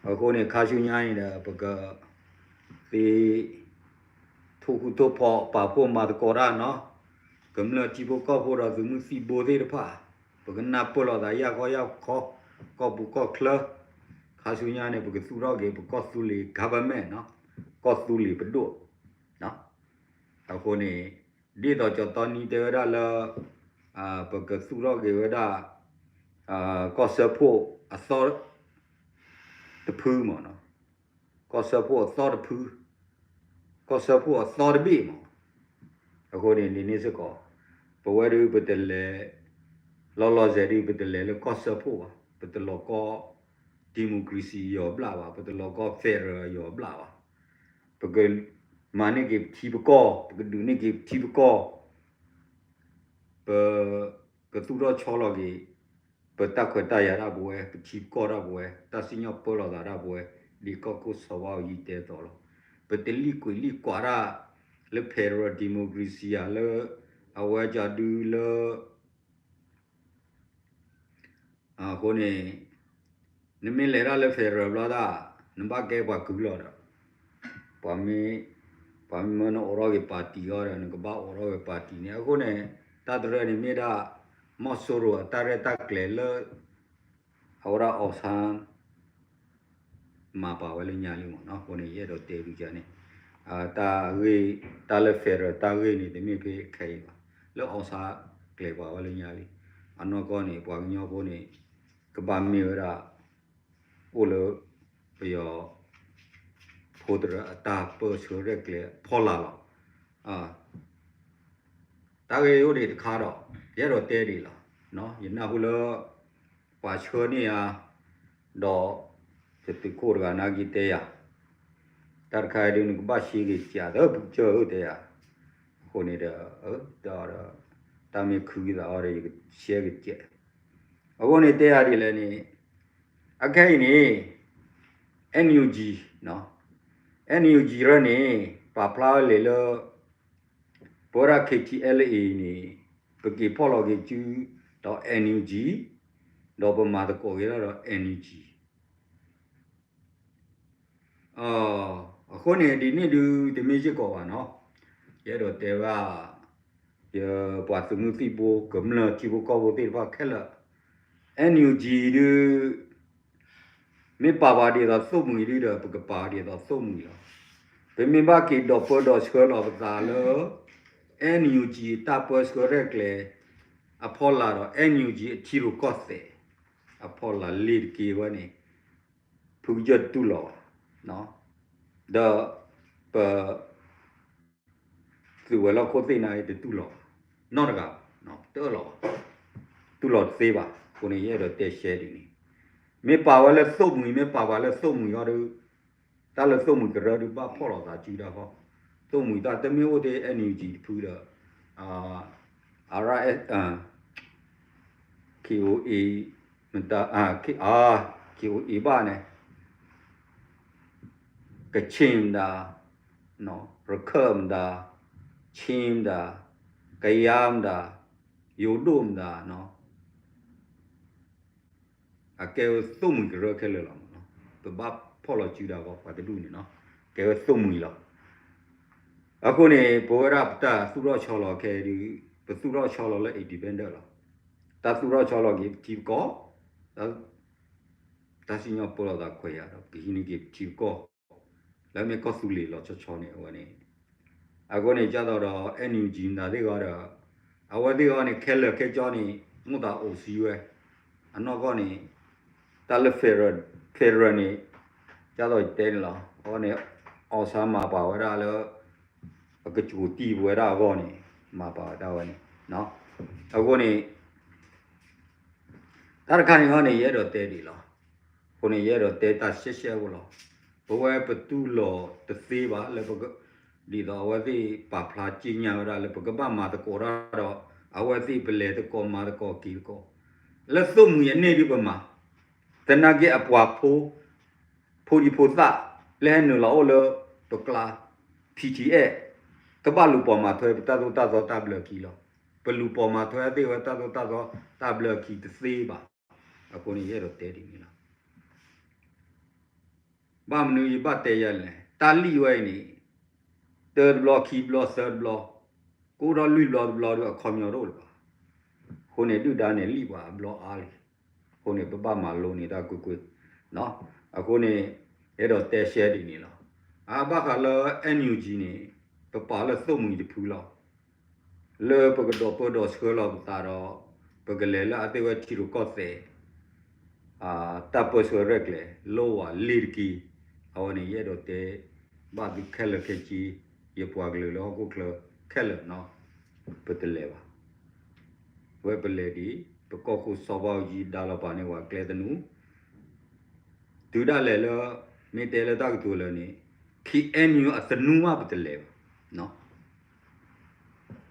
အဃိန့ၣ် ခါဆူညါန့ၣ်ဒီး ပက သ့ ထိၣ်ဃူထိၣ်ဖိးပာ်ဖှိၣ်မၤသကိးတၢ်နီၤ, ကမျၢၢ်ထံဖိကီၢ်ဖိဒီးသုးမုၢ်သံၣ်ဘိသ့ၣ်တဖၣ်, ပကနၢ်ပၢၢ်လိာ်သးယၢ်ခီယၢ်ခီ, ကီၢ်ပူၤကီၢ်ချၢ, ခါဆူညါန့ၣ် ပကသူၣ်ထီၣ်က့ၤ ပကီၢ်သူလ့ၤ government နီၤ, ကီၢ်သူလ့ၤပဒိၣ်, အဃိန့ၣ် ဒ်သိးကၠီၤတီနံတဲဝဲဒၣ်လၢ ပကသူၣ်ထီၣ်က့ၤဝဲဒၣ် ကီၢ်စၢဖှိၣ်အသီတဖုမ့ၢ်နီၤ, ကီၢ်စၢဖှိၣ်အသီတဖု, ကီၢ်စၢဖှိၣ်အသီတဘ့ၣ်မ့ၢ်, အဃိန့ၣ် န့ၣ်စ့ၢ်ကီး ပဝဲဒုးပတလဲၤ လီၤလီၤဆဲးဒုး ပတလဲၤလၢကီၢ်စၢဖှိၣ်ဘၣ်, ပတလီၤကီ democracy ယီၤဘျၣ်ဘၣ်, ပတလီၤကီ federal ယီၤဘျၣ်ဘၣ်, ပကမၤန့ၢ်က့ၤပထံပကီၢ်, ပကဒုးန့ၢ်က့ၤပထံပကီၢ်, ပ ကသူၣ်ထီၣ်ဆီလီၤက့ၤ ပတၢ်ခွဲးတၢ်ယာ်ဒၣ်ပဝဲ, ပထံပကီၢ်ဒၣ်ပဝဲ, တၢ်စံၣ်ညီၣ်ပၢလီၤသးဒၣ်ပဝဲ, ဒ်ကီၢ်ခိၣ်စီၤဘးအူကၠံတဲသိးလီၤ. ပတလံၣ်ကွံာ်လံၣ်ကွၢ်ဒၣ်လၢ federal democracy ဧါ, လၢအဝဲကဒုလၢ အဃိန့ၣ် နမ့ၢ်လဲၤဒၣ်လၢ federal ဘျီဒၣ် နဘၣ်ကဲပှၤကုလီၤဒီး ပှၤမ့ၢ် ပှၤမ့ၢ်မၢနအိးထီၣ်က့ၤ party အီၤဒီး နကဘၣ်အိးထီၣ်က့ၤ party န့ၣ်. အဃိန့ၣ် တၢ်တရၢန့ၣ်မ့ၢ်ဒၣ် မီၢ်စိရိၤအတၢ်ရဲၣ်တၢ်ကျဲၤလၢ အဝဲဒၣ် အောင်ဆန်း မၤပာ်ဝဲလၢညါလံမ့ၢ်နီၤ. အဃိန့ၣ် ယအဲၣ်ဒိးတဲဒုကန့ၣ် တၢ်ဂ့ၢ် တၢ်လၢ federal တၢ်ဂ့ၢ်န့ၣ် တမ့ၢ်ဖဲခဲအံၤဘၣ်, လၢ အောင်ဆန်း ကျဲၤပာ်ဝဲလၢညါလံ. အနီၢ်ကီၢ်န့ၣ် ပှၤကညီဖိန့ၣ် ကဘၣ်မ့ၢ်ဝဲဒၣ် အိၣ်လၢ ပယီၤ ဖိတရၢအတၢ်ပၢဆှၢရဲၣ်ကျဲၤဖီလာ်လီၤ. တၢ်ဂ့ၢ်အိၣ်ဒံးတခါဒီး ယအဲၣ်ဒိးတဲဒံးလီၤ. ယနၢ်ဟူလၢ ပှၤဆှၢန့ၢ်ယၤ ဒီး ယသုးခိၣ်တဂၤနာ်က့ၤတဲယၤ တၢ်တခါအံၤဒုး နကဘၣ်ရှဲက့ၤစး သၢပူၤကၠၢၢ်ဧၢတဲယၤ. အဃိန့ၣ်ဒီး ဒီး တၢ်မ့ၢ်ခုကသးအီၤဒီး ယကရှဲကစး. အဃိန့ၣ်တဲယၤဒ်လဲၣ်န့ၣ် အခဲအံၤန့ၣ် NUG NUG ရၢန့ၣ် ပာ်ဖျါဝဲလဲၣ်လၢ ပဝဲဒၣ် KTLA န့ၣ် ပက့ၤဖီၣ်လီၤက့ၤစုဒီး NUG ဒီးပမၤသကိးက့ၤဒၣ်ဒီး NUG အဃိန့ၣ် ဒ်န့ၣ်ဒုးတမ့ၢ်စ့ၢ်ကီးဘၣ်နီၤ. ယအဲၣ်ဒိးတဲဘၣ် ယပှၤသုးမုၢ်သံၣ်ဘိ ကမျၢၢ်ထံဖိကီၢ်ဖိသ့ၣ်တဖၣ်ခဲလၢာ် NUG ဒုး မ့ၢ်ပာ်ပှၤဒ်သိးသိၣ်မှံၤဒုးဒီး ပကပာ်ဒ်သိးသိၣ်မှံၤလီၤ. ပမ့ၢ်ဘၣ်က့ၤဒိးပၢဒီးဆှၢလီၤပသးလၢ NUG တၢ်ပၢဆှၢရဲၣ်ကျဲၤအဖီလာ်ဒီး NUG အထံရူၢ်ကီၢ်သဲးအဖီလာ်လ့ၤတက့ၢ်ဝဲန့ၣ် ဖုကစၢၢ်တတူၢ်လိာ်ဘၣ်. ဒီးပ သုးဝဲၤလီၢ်ခိၣ်သ့ၣ်န့ၣ်တတူၢ်လိာ်ဘၣ်, နီတဂၤဘၣ်, တအၢၣ်လီၤဘၣ်, တူၢ်လိာ်တသ့ဘၣ်. အဃိန့ၣ် ယအဲၣ်ဒိးတဲရှဲဒ်န့ၣ်, မ့ၢ်ပာ်ဝဲလၢသိၣ်မှံၤ မ့ၢ်ပာ်ပှၤလၢသိၣ်မှံၤအီၤဒီး တၢ်လၢသိၣ်မှံၤကရၢဒုးဘၣ်ဖီၣ်လိာ်သးစုတၢ်ဃီ, သိၣ်မှံၤတၢ်တမ့ၢ်အိၣ်ထဲ NUG တဖုဒီး အရၣ် K O A မတၤ K R K O A ဘၣ်န့ၣ် ကခ့ၣ်မတၤ ရခၢၣ်မတၤ ခ့ၣ်မတၤ ကယါမတၤ ယိၤဒိၣ်မတၤ အကဲဝဲသိၣ်မှံၤကရၢခဲလၢာ်လီၤ. ပဘၣ်ဖီၣ်လီၤစုဒၣ်ဂီၤပှၤတဒူၣ်န့ၣ်နီၤ ကဲဝဲသိၣ်မှံၤလီၤ. အဃိန့ၣ် ပဝဲဒၣ်ပတၢ်သူၣ်ထီၣ်ဆီလီၤခဲအံၤဒုး ပသူၣ်ထီၣ်ဆီလီၤလၢ independent လီၤ. တၢ်သူၣ်ထီၣ်ဆီလီၤက့ၤပထံပကီၢ် တၢ်စံၣ်ညီၣ်ပၢလီၤသးခွဲးယာ်ဒီး ပဟံးန့ၢ်က့ၤပထံပကီၢ် လၢမ့ၢ်ကီၢ်သူလ့ၤလီၤဆီဆီန့ၣ် အဝဲန့ၣ် အဃိန့ၣ် ကၢ်သိးဒီး N U G မတၤသ့ၣ်ဂီၢ်ဒီး အဝဲသ့ၣ်ဂီၢ်န့ၣ် ခဲလၢာ်ခဲကၠီန့ၣ် မိၣ်သးအိၣ်စံးဝဲ အနီၢ်ကီၢ်န့ၣ် တၢ်လၢ federal federal န့ၣ် ကၢ်သိးယတဲန့ၣ်လီၤ. အဃိန့ၣ် အီၣ်ဆါမၤပာ်ဝဲဒၣ်လၢ အကစူၤတံၢ်ပဝဲဒၣ်အဂီၢ်န့ၣ် မၤပာ်ဝဲဒၣ်ဝဲန့ၣ် အဃိန့ၣ် တၢ်တခါန့ၣ်အဂီၢ်န့ၣ် ယအဲၣ်ဒိးတဲဒ်လီၤ. အဃိန့ၣ် ယအဲၣ်ဒိးတဲတၢ်ရှဲရှဲဖိလီၤ. ပဝဲပတူၢ်လိာ်တသ့ဘၣ်လၢပက ဒ်သိးအဝဲသ့ၣ်ပာ်ဖျါက့ညါဝဲဒၣ်လၢပကဘၣ်မၤသကိးတၢ်ဒီး အဝဲသ့ၣ်ပလဲၤသကိးမၤသကိးက့ၤသကိး လၢသိၣ်မှံၤအန့ၢ်ဒုးပမၤ သနာ်က့အပှၤဖိ ဖိဒံဖိသၣ် လၢဟဲနုာ်လီၤအိၣ်လၢပကျါ P T S ကဘၣ်လူၤပိာ်မၤထွဲပတၢ်သိၣ်တၢ်သီတၢ်ဘျၢအခံလီၤ. ပလူၤပိာ်မၤထွဲသ့ၣ်ဝဲတၢ်သိၣ်တၢ်သီတၢ်ဘျၢအခံတသ့ဘၣ်. အဃိန့ၣ် ယအဲၣ်ဒိးတဲဒ်န့ၣ်လီၤ. ဘၣ်မနုၤယဘၣ်တဲယဲလဲၣ်, တၢ်လံၣ်ဝဲအံၤန့ၣ် တၢတဘျီခံဘျီ သၢတဘျီ ကအိၣ်ထီၣ်လွံၢ်ဘျီတဘျီဒီး အခီပညီတအိၣ်လၢၤဘၣ်. အဃိန့ၣ် ဒုၣ်ဒါန့ၣ်လံၣ်ပှၤအဘျီအါလံ. အဃိန့ၣ် ပဘၣ်မၤလိန့ၢ်တၢ်ကွ့ၢ်ကွ့ၢ်. အဃိန့ၣ် အဲၣ်ဒိးတဲရှဲဒ်န့ၣ်လီၤ. အဘၣ်ဃးလၢ N U G န့ၣ် ပပာ်လၢသိၣ်မှံၤတဖုလီၤ. လၢပကဒီးပၢဒီးဆှၢလီၤပသးဒီး ပကလဲၤလၢအသ့ၣ်ဝဲထံရူၢ်ကီၢ်သဲး တၢ်ပၢဆှၢရဲၣ်ကျဲၤ လိဝဲလ့ၤတက့ၤ. အဝဲန့ၣ် ယအဲၣ်ဒိးတဲ ဘၣ်သုခဲလၢာ်ခဲဆ့ ယပှၤကလုာ်လၢဟီၣ်ခိၣ်ချၢခဲလၢာ်နီၤ, ပတလဲၤဘၣ်. ဝဲပလဲၤဒံး ပကီၢ်ခိၣ်စီၤဘၣ်အူကၠံ ဒါလီၤပာ်န့ၢ်ဝဲကျဲသနူ တုၤဒၣ်လဲာ်လၢ မ့ၢ်တဲလၢတၢ်ကတိၤလၢာ်န့ၣ် K N U အသနူမးပတလဲၤဘၣ်.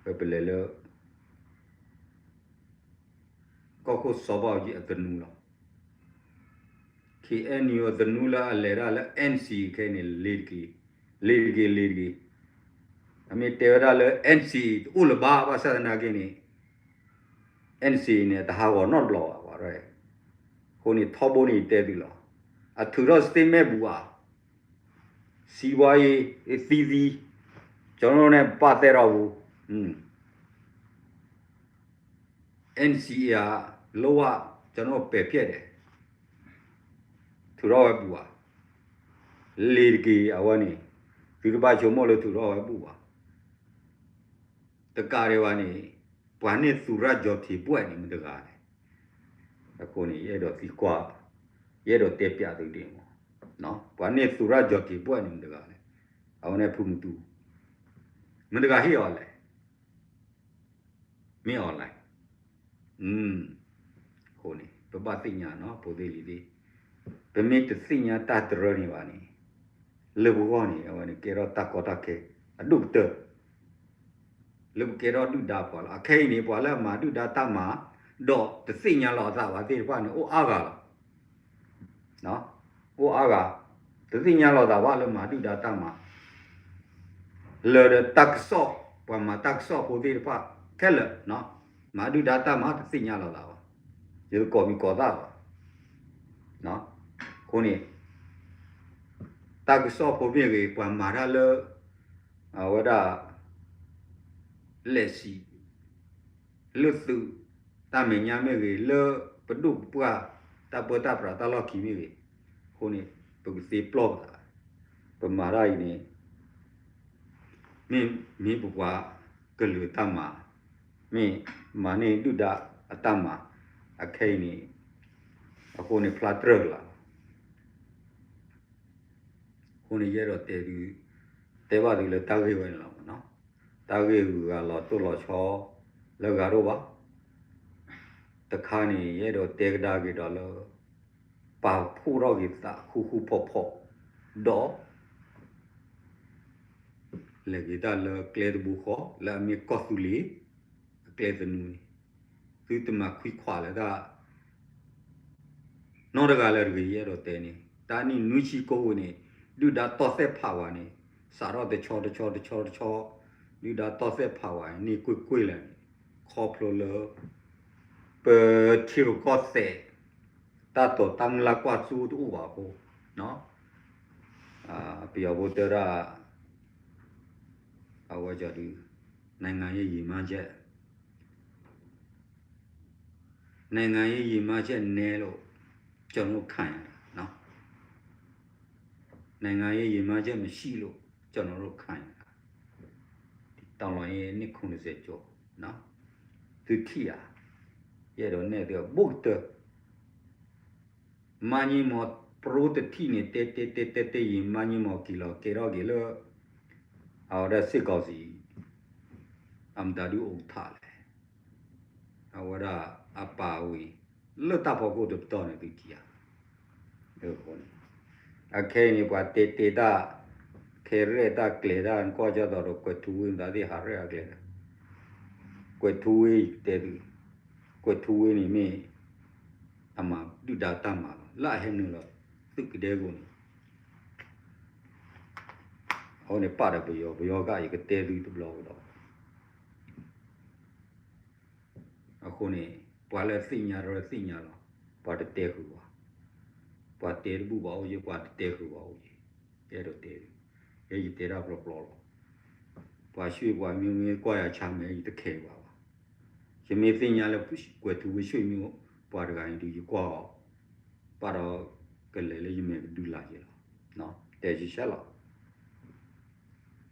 ဝဲပလဲၤလၢ ကီၢ်ခိၣ်စီၤဘၣ်အူကၠံအသနူလီၤ. K N U အသနူလၢအလဲၤဒၣ်လၢ N C A ခဲအံၤန့ၣ် လ့ၤတက့ၤ, လ့ၤတက့ၤ, လ့ၤတက့ၤ. အမ့ၢ်တဲဝဲဒၣ်လၢ N C A တအိၣ်လၢၤဘၣ် ဘၣ်ဆၣ်သနာ်က့န့ၣ် N C A န့ၣ် တဟးဂီၤနီတဘျီဘၣ် ပှၤရဲၣ်. အဃိန့ၣ် ထီဘိန့ၣ်ယတဲသုလီၤ. အထုးထီၣ် statement ဘူးဧါ, စီးပွားရေး သီးသီး, ကျွန်တော်တို့နဲ့ ပတ်သက်တော့ဘူး. N C A က လုံးဝ ကျွန်တော်တို့ ပယ်ဖျက်တယ်. ထုးထီၣ်ဝဲဘူးဧါ. လ့ၤတက့ၤ အဝဲန့ၣ် သုတဘၣ်ဆိကမိၣ်လၢထုးထီၣ်ဝဲဘူးဘၣ်. တကးဒံးဘၣ်န့ၣ် ပှၤန့ၢ်သူရၣ်ကၠီၤထံးဘှဲၣ်န့ၣ် မတၤတဂၤလဲၣ်. အဃိန့ၣ် ယအဲၣ်ဒိးသံကွၢ်, ယအဲၣ်ဒိးတဲပျးသုဒ်န့ၣ်မး, ပှၤန့ၢ်သူရၣ်ကၠီၤထံးဘှဲၣ်န့ၣ် မတၤတဂၤလဲၣ်. အဝဲန့ၣ်ဖုမတူ, မတၤတဂၤဟ့ၣ်အီၤလဲၣ်. မ့ၢ်အီၤလဲၣ်. အဃိန့ၣ် ပဘၣ်သ့ၣ်ညါနီၤ ဖိသ့ၣ်လံၤသ့ၣ်, ပမ့ၢ်တသ့ၣ်ညါတၢ်တရၢန့ၣ်ဘၣ်န့ၣ် လၢပဂီၢ်န့ၣ် အဝဲန့ၣ်ကဲထီၣ်တၢ်ကီတၢ်ခဲ အဒိၣ်ကတၢၢ် လၢပကဲထီၣ်ဒုၣ်ဒါပှၤလီၤ. အခဲအံၤန့ၣ် ပှၤလၢအမၤဒုၣ်ဒါတၢ်မၤ ဒီးတသ့ၣ်ညါလီၤအသးဘၣ်သ့ၣ်တဖၣ်န့ၣ် အိၣ်အါဂၤလီၤ. အိၣ်အါဂၤ, တသ့ၣ်ညါလီၤသးဘၣ်လၢမၤဒုၣ်ဒါတၢ်မၤ လၢဒီးတၢ်ကစီၣ်, ပှၤမၤတၢ်ကစီၣ်ဖိသ့ၣ်တဖၣ်ခဲလၢာ်, မၤဒုၣ်ဒါတၢ်မၤတသ့ၣ်ညါလီၤသးဘၣ်, ယတကိးမံၤကိးသၣ်ဘၣ်. အဃိန့ၣ် တၢ်ကစီၣ်ဖိမ့ၢ်ဂ့ၤ ပှၤမၤတၢ်လၢ အဝဲဒၣ် လဲၤစံး လၢသုးတၢ်မဲာ်ညါမ့ၢ်ဂ့ၤ, လၢပဒိၣ်ပပှၢ်တၢ်ပၢတၢ်ပြးတၢ်လီၢ်ခံမ့ၢ်ဂ့ၤ, အဃိန့ၣ် ပကသ့ပျီၢ်ပသး, ပမၤတၢ်အံၤန့ၣ် မ့ၢ်မ့ၢ်ပပှၤကလုာ်တၢ်မၤ, မ့ၢ်မၤန့ၢ်ဒုၣ်ဒါအတၢ်မၤ, အခဲအံၤန့ၣ် အဃိန့ၣ်ဖျါတြၢၢ်ကလာ်လီၤ. အဃိန့ၣ် ယအဲၣ်ဒိးတဲသု, တဲဘၣ်သုလၢတၢ်ဂ့ၢ်ဝဲန့ၣ်လီၤ. တၢ်ဂ့ၢ်ဂုၤဂၤလီၤတိၢ်လီၤဆီလၢဂၤဒိၣ်ဘၣ်. တခါန့ၣ် ယအဲၣ်ဒိးတဲကဒါက့ၤဒီးလၢ ပာ်ဖှိၣ်ထီၣ်က့ၤသးဃူဃူဖိးဖိး, ဒီး လဲၤက့ၤတၢ်လၢကျဲတဘိဃီ လၢအမ့ၢ်ကီၢ်သူလ့ၤ အကျဲသနူန့ၣ်, သုတမၤခွံခွးလၢတၢ် နီတဂၤလၢတဂ့ၤ ယအဲၣ်ဒိးတဲန့ၣ် တၢ်နံၣ်နွံဆံကိးဝဲန့ၣ် ဒုၣ်ဒါတီၢ်သဲၣ်ဖးဝဲန့ၣ် စးထီၣ်တဆီတဆီတဆီတဆီ ဒုၣ်ဒါတီၢ်သဲၣ်ဖးဝဲန့ၣ် ကွ့ၢ်ကွ့ၢ်လဲၣ်န့ၣ် ခီဖျိလၢ ပထံရူၢ်ကီၢ်သဲး တၢ်တိာ်တၢ်မုၢ်လၢ်ကွၢ်စိတအိၣ်ဘၣ်အဃိ ပယီၤဖိတဲဒၣ် အဝဲဒုး နိုင်ငံရေးရည်မှန်းချက် နိုင်ငံရေးရည်မှန်းချက်နည်းလို့ ကျွန်တော်တို့ခံရတာနော် နိုင်ငံရေးရည်မှန်းချက်မရှိလို့ ကျွန်တော်တို့ခံရတာ ဒီတော်လှန်ရေးနှစ်ခုနှစ်ဆယ်ကျော်နော် သုထံၣ်ဧါ ယအဲၣ်ဒိးနဲၣ်သု ဘိၣ်ကတၢၢ် မါည့မီၤပရိတထံၣ်န့ၣ် တဲတဲတဲတဲတဲယံာ် မါည့မီၤက့ၤလီၤ ကဲထီၣ်က့ၤလၢ အဝဲဒၣ်စ့ၢ်ကီးစံး အမတၤဒုးအိၣ်ကထါလဲၣ် အဝဲဒၣ်အပာ်ဝံၤ လၢတၢ်ဖီခိၣ်တပတီၢ်န့ၣ် သုထံၣ်ဧါ အဃိန့ၣ် အခဲအံၤန့ၣ် ပှၤတဲတဲတၢ် ခဲရဲၣ်တၢ်ကျဲၤတၢ် နကွၢ်ကၢ်သိးဒီး ကွဲးထူဝ့ မတၤသ့ၣ်ဟးရဲၣ်အကျဲၤ ကွဲးထူဝ့ ယကတဲသု ကွဲးထူဝ့န့ၣ်မ့ၢ် အမၤဒုၣ်ဒါတၢ်မၤလီၤ လၢအဟဲနုာ်လီၤ သုးကဒဲကအိၣ်န့ၣ် အဃိန့ၣ် ပာ်ဒီးပယီၤ ပယီၤဂၤ ယကတဲသုတဘျီကဒီး အဃိန့ၣ် ပှၤလၢသ့ၣ်ညါတရၢသ့ၣ်ညါလီၤ ပှၤတတဲဃုာ်ဘၣ် ပှၤတဲတဘူၣ်ဘၣ်အိၣ်ယဲ ပှၤတတဲဃုာ်ဘၣ်အိၣ်ယဲ ယအဲၣ်ဒိးတဲ ယဲယတဲတၢ်ပျီပျီလီၤ ပှၤရွှေ့ပှၤမ့ၢ်မ့ၢ်ကွၢ်ယၤဆါမဲာ် ယတခဲဘၣ်ဘၣ် ယမ့ၢ်သ့ၣ်ညါလၢ ကွဲးထူဝ့ ရွှေ့မ့ၢ် ပှၤတဂၤန့ၣ်ဒုး ယကွၢ်အီၤ ဘၣ်ဒီးကလဲၤလၢယမဲာ်ကဒုလာ်ယဲလီၤ တဲယဆၢလီၤ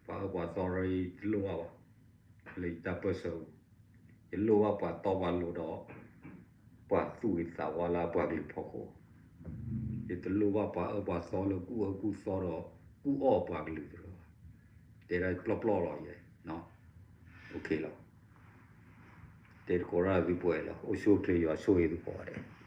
ပှၤအၢပှၤသီရၢ ယတလိၣ်ဘၣ်ဘၣ် လၢယတၢ်ပၢၢ်ဆၢပူၤ ယလိၣ်ဘၣ်ပှၤတီပှၤလိၤဒီး ပှၤသူၣ်ဂ့ၤသးဝါလၢအပှၤကလုာ်ဖီခိၣ် ယတလိၣ်ဘၣ်ပှၤအၢပှၤသီလၢကူၣ်အၢကူၣ်သီဒီး ကူၣ်အီၣ်ပှၤကလုာ်တရၢဘၣ် တဲဒၣ်ပျီပျီလီၤယဲ လီၤ တဲသကိးရၣ်သုပှဲၤလီၤ အိၣ်ဆူၣ်အိၣ်ချ့ယွၤဆိၣ်ဂ့ၤသုကိးဂၤဒဲး